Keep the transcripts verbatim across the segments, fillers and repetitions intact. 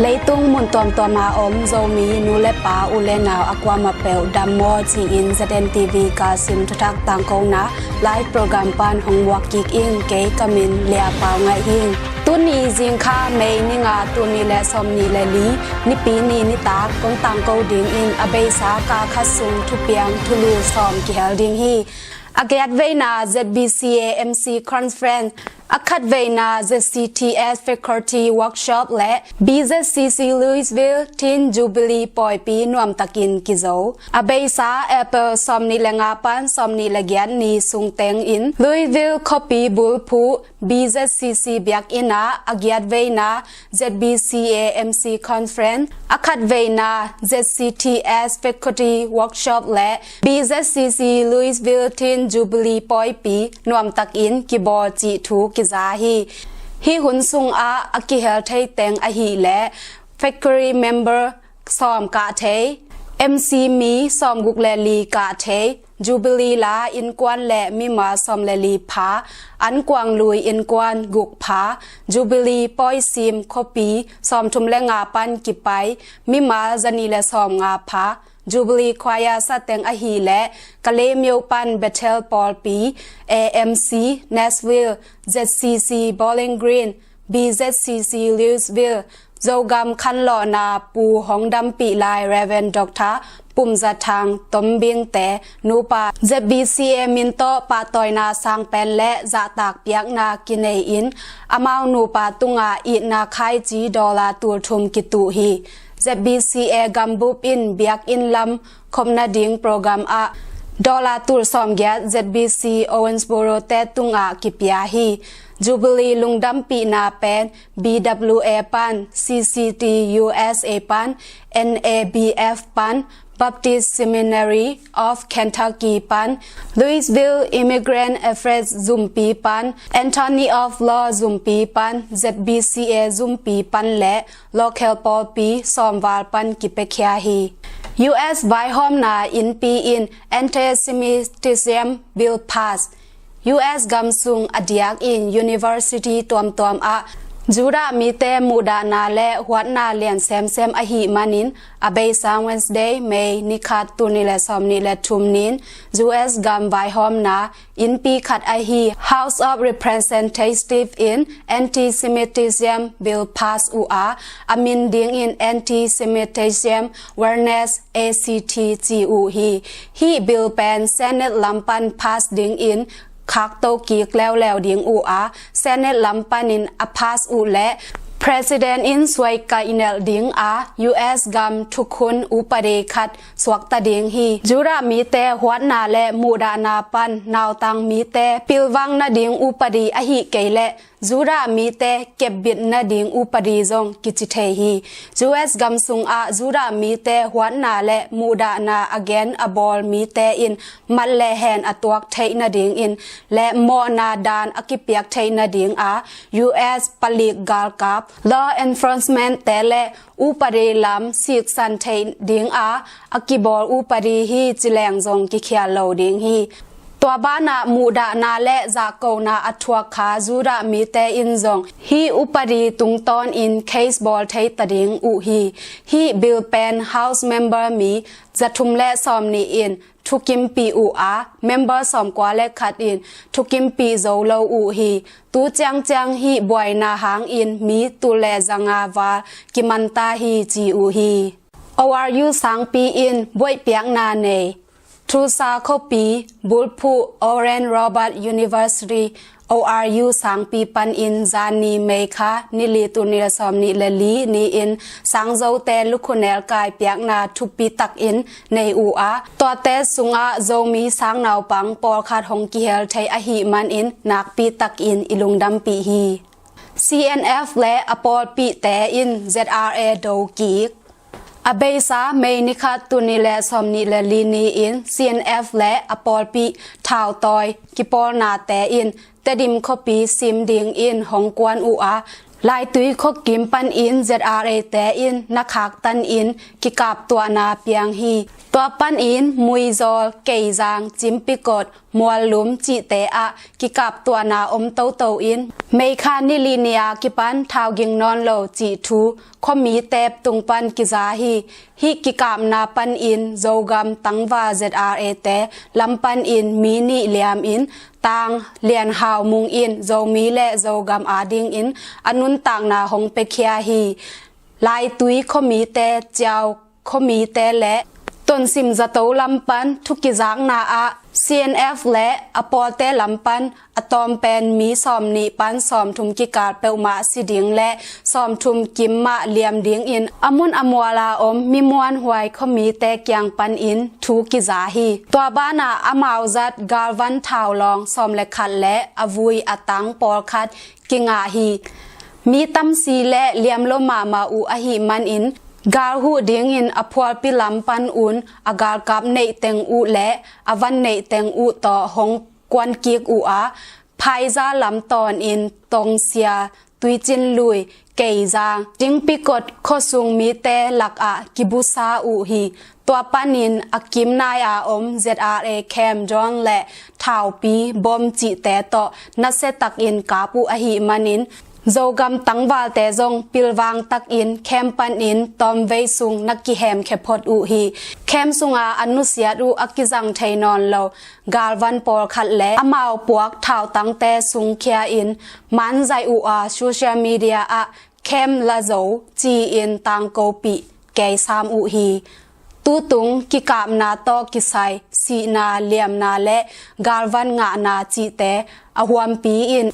Leitung mun tuamtuam a om Zomi nu le pa, u le nau a kuamah peuh dam maw ci-in Z N T V Kachin thuthak tangkona live program pan hong muak kik ing. Kei ka min Lia Pau Ngaih hi ing. Tuni zingkha May ni nga, tul nih le sawmnih le li, Nipi ni nitak kong tangko dingin a beisa kal khat sung thupiang thulu sawm kihel ding hi. A giat veina Z B C A M C Conference, a khat veina Z C T S Faculty Workshop le B Z C C Louisville Teen Jubilee pawipi nuamtakin kizo. A beisa April sawmnih le nga pan sawmnih le giat ni sung tengin Louisville khuapi bulphuh B Z C C biakinn ah a giat veina Z B C A M C Conference, a khat veina Z C T S Faculty Workshop le B Z C C Louisville Teen Jubilee pawipi nuamtakin kibawl cih thu kiza hi. Hih hun sungah a kihel thei teng ahih leh faculty member sawm kah thei, M C mi sawmguk le li kah thei, Jubilee la innkuan le mimal sawm le li pha, Ankuang Lui innkuan guk pha, Jubilee pawisim khuapi sawmthum le nga pan kipai mimal zanih le sawmnga pha, Jubilee Choir sateng ahih leh Kalaymyo pan Bethel pawlpi, A M C Nashville, Z C C Bowling Green, B Z C C Louisville, Zogam khanlawhna pu hong dampih lai Reverend Doctor Pum Za Thang Tom Binte nupa Z B C A min tawh pahtawina sangpen le zahtak piakna kinei in amau nupa tungah itna khaici dollar tulthum kituh hi. Z B C A gambup in biakinn lam khop nading program ah dollar tul sawmgiat Z B C Owensboro te tungah kipia hi. Jubilee lungdampihna pen B W A pan, C C T U S A pan, N A B F pan, Baptist Seminary of Kentucky pan, Louisville Immigrant Affairs zumpi pan, Attorney of Law zumpi pan, Z B C A zumpi pan le local pawlpi sawmval pan kipiakhia hi. U S vaihawmna innpi in anti-Semitism bill pass. U S gam sung a diakin university tuamtuam ah Judah mite muhdahna le huatna lian semsem ahih manin a beisa Wednesday, May ni khat, tul nih le sawmnih le thum ni-in U S gam vaihawmna innpi khat ahi House of Representatives in anti-Semitism bill pass uh a, a min dingin Anti-Semitism Awareness, A C T ci uh hi. Hih bill pen Senate lam pan pass dingin khakto kik leuleu ding uh a, Senate lam panin a pass uh leh President in suai kainelh ding a, U S gam thukhun upadi khat suakta ding hi. Judah mite huatna le muhdahna pan nautang mite pilvang nading upadi ahih kei leh Judah mite kepbit nading upadi zong kici thei hi. U S gam sungah Judah mite huatna le muhdahna a gen a bawl mite in mat le hen a tuak theih nadingin le mawhna daan a kipiak theih nading a, U S palik galkap, law enforcement te le upadi lam siksan theih ding a, a kibawl upadi hi ci leng zong kikhial lo ding hi. Tua banah muhdahna le zahkona a thuak kha Judah mite in zong hih upadi tungtawnin case bawl thei ta ding uh hi. Hih bill pen House member mi zathum le sawmnih in thukimpih uh a, member sawmkua le khat in thukimpih zo lo uh hi. Tu ciangciang hih buaina hangin mi tul le zanga val kimanta hi ci uh hi. O R U sangpi in buaihpiakna nei. Tulsa khuapi bulphuh Oral Roberts University, O R U sangpi panin zani May kha ni li, tul nih le sawmnih le li ni-in sangzote lukhu nelkai piakna thupi takin nei uh a, tuate sungah Zomi sangnaupang pawlkhat hong kihel thei ahih manin nakpi takin i lungdampih hi. C N F le a pawlpihte in Z R A do kik. A beisa May ni khat, tul nih le sawmnih le li ni-in C N F le a pawlpih thautawi kipawlnate in Tedim khuapi sim dingin hong kuan uh a, Laitui khuakim panin Z R A te in na khaktanin kikaptuahna piang hi. Tua panin Muizawl, Keizang, Cimpikot, Muallum cihte ah kikaptuahna om toto in, May kha ni li ni a kipan thau ging nawn lo cih thu khuami teep tung pan kiza hi. Hih kikapna panin Zogam tangval Z R A te lam panin mi nih liam in, Tang Lian Hau Mung in Zomi le Zogam adingin a nuntakna hong piakhia hi. Laitui khuamite, Ciau khuamite le Tonsim zato lam pan thu kizakna ah C N F le a pawlte lam pan a tawm pen mi sawmnih pan sawmthum kikal peuhmah si ding le sawmthum kim mah liam dingin a mun a mual a om mi muanhuai khuamite kiang panin thu kiza hi. Tua banah amau zat galvan thau lawng sawm le khat le a vui a tang pawlkhat kingah hi. Mi tamsi le liam lo mahmah uh ahih manin, gal huh dingin a phualpi lam pan un a galkap neih teng uh le a van neih teng uh tawh hong kuan kik uh a, Phaiza lam tawnin Tongsia, Tuicin Lui, Keizang, Cimpikot khuasung mite lakah kibusa uh hi. Tua panin a kim nai a om Z R A camp, drone le thaupi, bom cihte tawh nasia takin kap uh ahih manin, Zogam tangvalte zong pilvang takin camp panin tawmvei sung na kihemkhia phot uh hi. Camp sunga a nusiat uh a kizang thei nawn lo galvan pawlkhat le amau puak thautangte sungkhia in manzaih uh a, social media ah Camp Lazo ci-in tangkopih keisam uh hi. Tutung kikapna tawh kisai sihna, liamna le galvan ngahna cihte a huampi in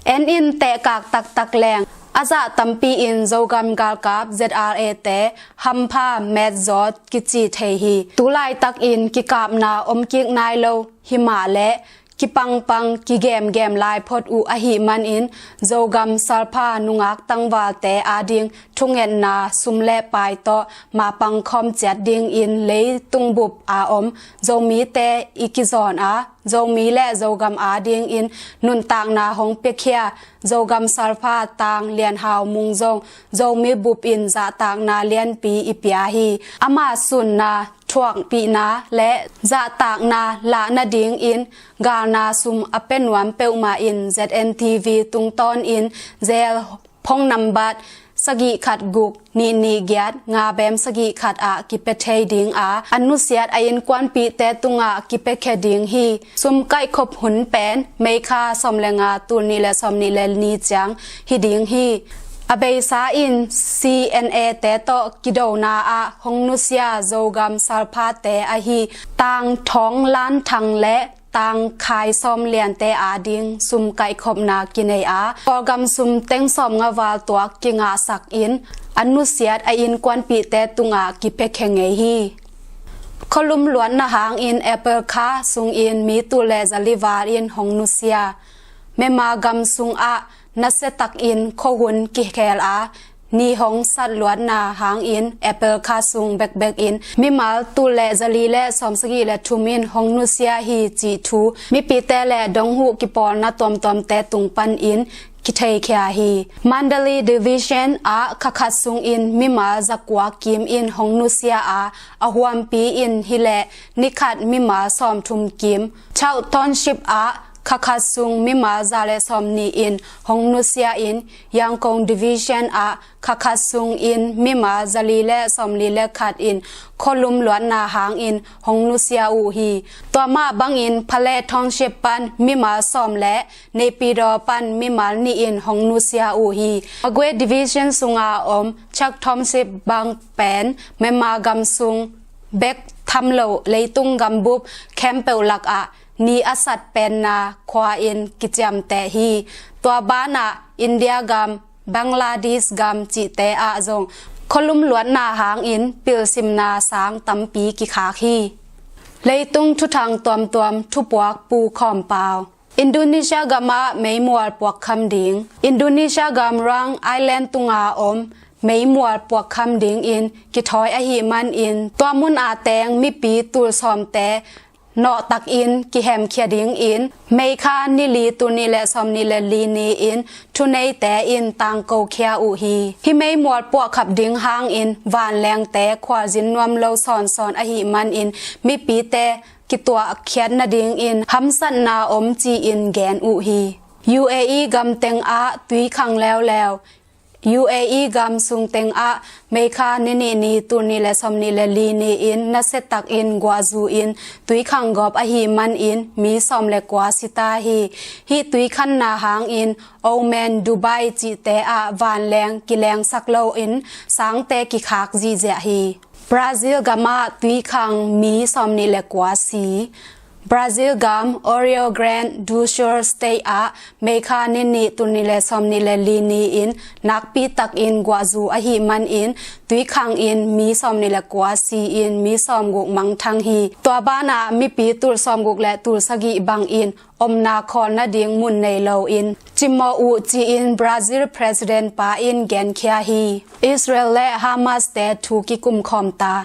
en in tehkak taktak leng a zah tampi in Zogam galkap Z R A te hampha metzot kici thei hi. Tulaitakin kikapna om kik nai lo himah le kipangpang kigemgem lai phot uh ahih manin, Zogam salpha nungak tangvalte ading thungetna sum le pai tawh mapang khawm ciat dingin leitung bup a om Zomite i kizawn a, Zomi le Zogam adingin nuntakna hong piakhia Zogam salpha Tang Lian Hau Mung zong Zomi bup in zahtakna lianpi i pia hi. Ama sunna thuakpihna le zahtakna lah nadingin galna sum a pia nuam peuhmah in Z N T V tungtawnin zel phone nambat sagih khat guk nih nih giat nga bem sagih khat ah kipia thei ding a, a nusiat a innkuanpihte tungah kipiakhia ding hi. Sum kaihkhop hun pen May kha sawm le nga, tul nih le sawm nih le ni ciang hi ding hi. A beisa in C N A te tawh kidona ah hong nusia Zogam salphate ahi Tang Thawng Lan Thang le Tang Khai Sawm Liante ading sum kaihkhopna kinei a, Kawlgam sum teng sawmnga val tuak kingahsak in a nusiat a innkuanpihte tungah kipiakhia ngei hi. Khualum luatna hangin April kha sungin mi tul le zali val in hong nusia. Myanmar gam sungah nasia takin khuahun kikhel a, ni hong sat luatna hangin April kha sung bekbek in mimal tul le zali le sawmsagih le thum in hong nusia hi cih thu mipite le dong huh kipawlna tuamtuamte tung panin kitheikhia hi. Mandalay Division ah khakhat sungin mimal zakua kim in hong nusia a, a huampi in hileh nikhat mimal sawmthum kim. Chauk Township ah khakhat sung mimal za le sawmnih in hong nusia in, Yangon Division ah khakhat sungin mimal zali le sawmli le khat in khualum luatna hangin hong nusia uh hi. Tua mah bangin Phale Township pan mimal sawm le Naypyidaw pan mimal nih in hong nusia uh hi. Magway Division sunga om Chauk Township bang pen Myanmar gam sung bek tham lo leitung gambup khempeuh lakah ni a sat penna khua in kiciamteh hi. Tua banah India gam, Bangladesh gam cihte ah zong khualum luatna hangin pilsimna sang tampi kikhak hi. Leitung thuthang tuamtuam thupuak Pu Khawm Pau. Indonesia gamah meimual puakkham ding. Indonesia gam Rang Island tunga om meimual puakkham dingin kithawi ahih manin tua mun a teng mipi tul sawmte nawhtakin kihemkhia dingin May kha ni li, tul nih le sawmnih le li ni-in thuneite in tangkokhia uh hi. Hih meimual puahkhap ding hangin vanlengte khualzin nuam lo sawnsawn ahih manin mipite kituahkhiat nadingin hamsatna om ci-in gen uh hi. U A E gam tengah tui khang leuleu. U A E gam sung tengah May kha ni nih ni, tul nih le sawmnih le li ni-in nasiatakin guahzu in tui khang gawp ahih manin mi sawm le kua si ta hi. Hih tui khanna hangin Oman, Dubai cihte ah vanleng kilengsak loin sangte kikhak zihziah hi. Brazil gamah tui khang mi sawmnih le kua si. Brazil gam Rio Grande do Sul State ah May kha ni nih, tul nih le sawmnih le li ni-in nakpi takin guahzu ahih manin tui khangin mi sawmnih le kua si-in mi sawmguk mangthang hi. Tua banah mipi tul sawmguk le tul sagih bangin omna khawl nading mun nei loin cimawh uh ci-in Brazil President pa in genkhia hi. Israel le Hamas te thu kikumkhawm ta.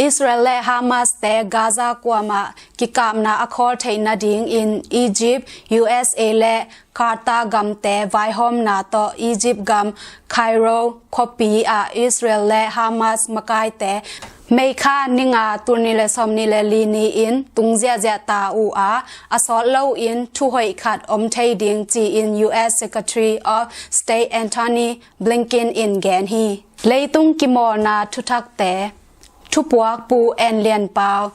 Israel le Hamas te Gaza kuamah kikapna a khawl theih nadingin Egypt, U S A le Qatar gamte vaihawmna tawh Egypt gam Cairo khuapi ah Israel le Hamas makaite May kha ni nga, tul nih le sawmnih le li ni-in tung ziahziah ta uh a, a sawt loin thuhoih khat om thei ding ci-in U S Secretary of State Antony Blinken in gen hi. Leitung kimawlna thuthakte. Thupuak Pu En Lian Pau.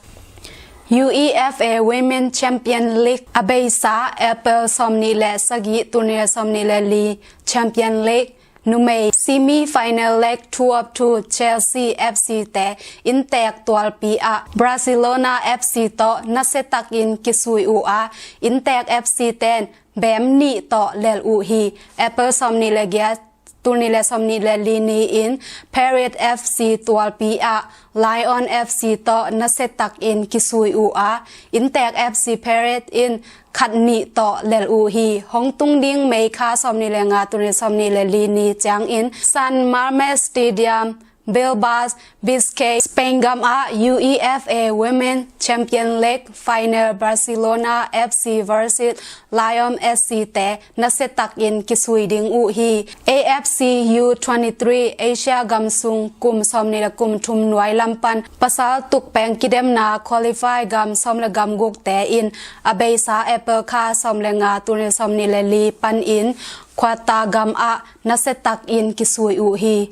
UEFA Women Champion League a beisa April sawmnih le sagih, tul nih le sawmnih le li Champion League numei semi final leg two of two Chelsea F C te inntek tualpi ah Barcelona F C tawh nasiatakin kisui uh a, inntek F C ten bem nih tawh lel uh hi. April sawmnih le giat, tul nih le sawmnih le li ni-in Paris F C tualpi ah Lyon F C tawh nasiatakin kisui uh a, inntek F C Paris in khat nih tawh lel uh hi. Hong tung ding May kha sawmnih le nga, tul nih sawmnih le li ni ciangin San Mamés Stadium, Bilbao, Biscay, Spain gam ah UEFA Women Champion League final Barcelona F C versus Lyon F C te nasiatakin kisui ding uh hi. A F C U twenty-three Asia gam sung kum sawmnih le kum thum nuai lam pan pasal tukpeng kidemna qualify gam sawm le gam gukte in a beisa April kha sawm le nga, tul nih sawmnih le li panin Qatar gam ah nasiatakin kisui uh hi.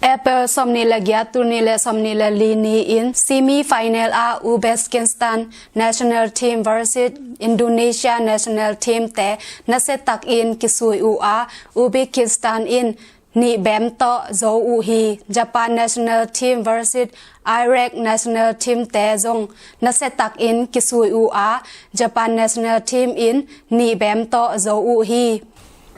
April sawmnih le giat, tul nih le sawmnih le li ni-in semi final ah Uzbekistan national team versus Indonesia national team te nasiatakin kisui uh a, Uzbekistan in nih bem tawh zo uh hi. Japan national team versus Iraq national team te zong nasiatakin kisui uh a, Japan national team in nih bem tawh zo uh hi.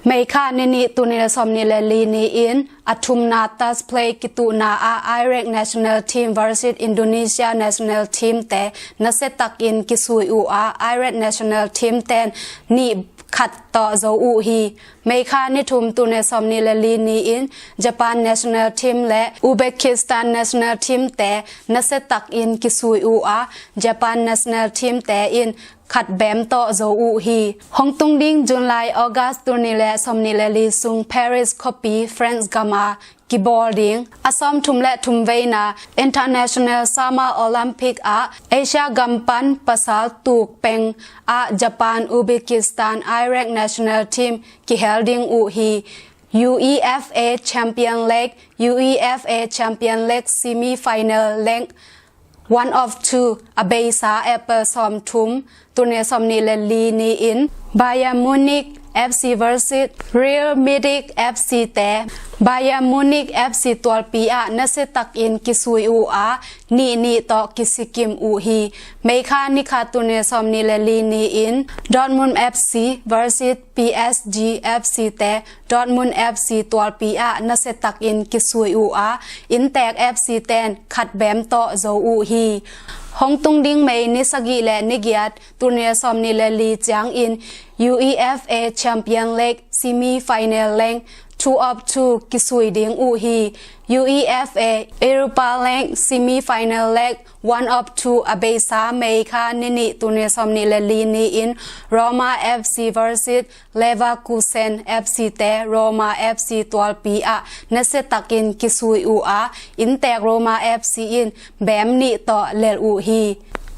May kha ni nih, tul nih le sawmnih le li ni-in a thumna touch play kituhna ah Iraq national team versus Indonesia national team te nasiatakin kisui uh a, Iraq national team ten nih khat tawh zo uh hi. May kha ni thum, tul nih sawmnih le li ni-in Japan national team le Uzbekistan national team te nasiatakin kisui uh a, Japan national team te in khat bem tawh zo uh hi. Hong tung ding July, August, tul nih le sawmnih le li sung Paris khuapi France gam ah kibawl ding a sawmthum le thum veina International Summer Olympic ah Asia gam pan pasal tukpeng ah Japan, Uzbekistan, Iraq national team kihel ding uh hi. UEFA Champion League, UEFA Champion League semi final leg one of two a beisa April sawmthum, tul nih sawmnih le li ni-in Bayern Munich F C versus Real Madrid F C te Bayern Munich F C tualpi ah nasiatakin kisui uh a, nih nih tawh kisikim uh hi. May kha ni khat, tul nih sawmnih le li ni-in Dortmund F C versus P S G F C te Dortmund F C tualpi ah nasiatakin kisui uh a, inntek F C ten khat bem tawh zo uh hi. Hong tung ding May ni sagih le ni giat, tul nih sawmnih le li ciangin UEFA Champion League semi final leng two of two kisui ding uh hi. UEFA Europa League semi-final leg one of two a beisa May kha ni nih, tul nih sawm nih le li ni-in Roma F C versus Leverkusen F C te Roma F C tualpi ah nasiatakin kisui uh a, inntek Roma F C in beem nih tawh lel uh hi.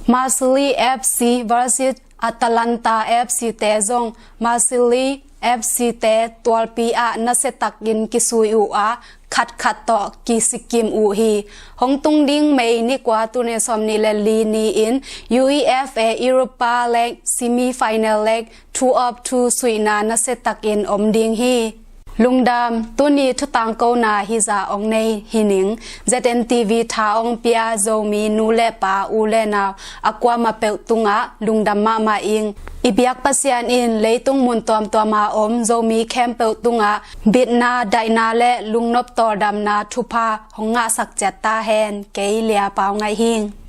Marseille F C versus Atalanta F C te zong Marseille F C te tualpi ah nasiatakin kisui uh a, khatkhat tawh kisikim uh hi. Hong tung ding May ni kua, tul nih sawm nih le li ni-in UEFA Europa League semi-final leg two of two suihna nasiatakin om ding hi. Lungdam, tuni thutangkona hizah ong nei hi ning. Z N T V tha ong pia Zomi nu le pa, u le nau a kuamah peuh tungah lungdam mahmah ing. I biak Pasian in leitung mun tuamtuama om Zomi khempeuh tungah bitna, daihna le lungnop tawldamna thupha hong ngahsak ciat ta hen. Kei Lia Pau Ngaih Hing.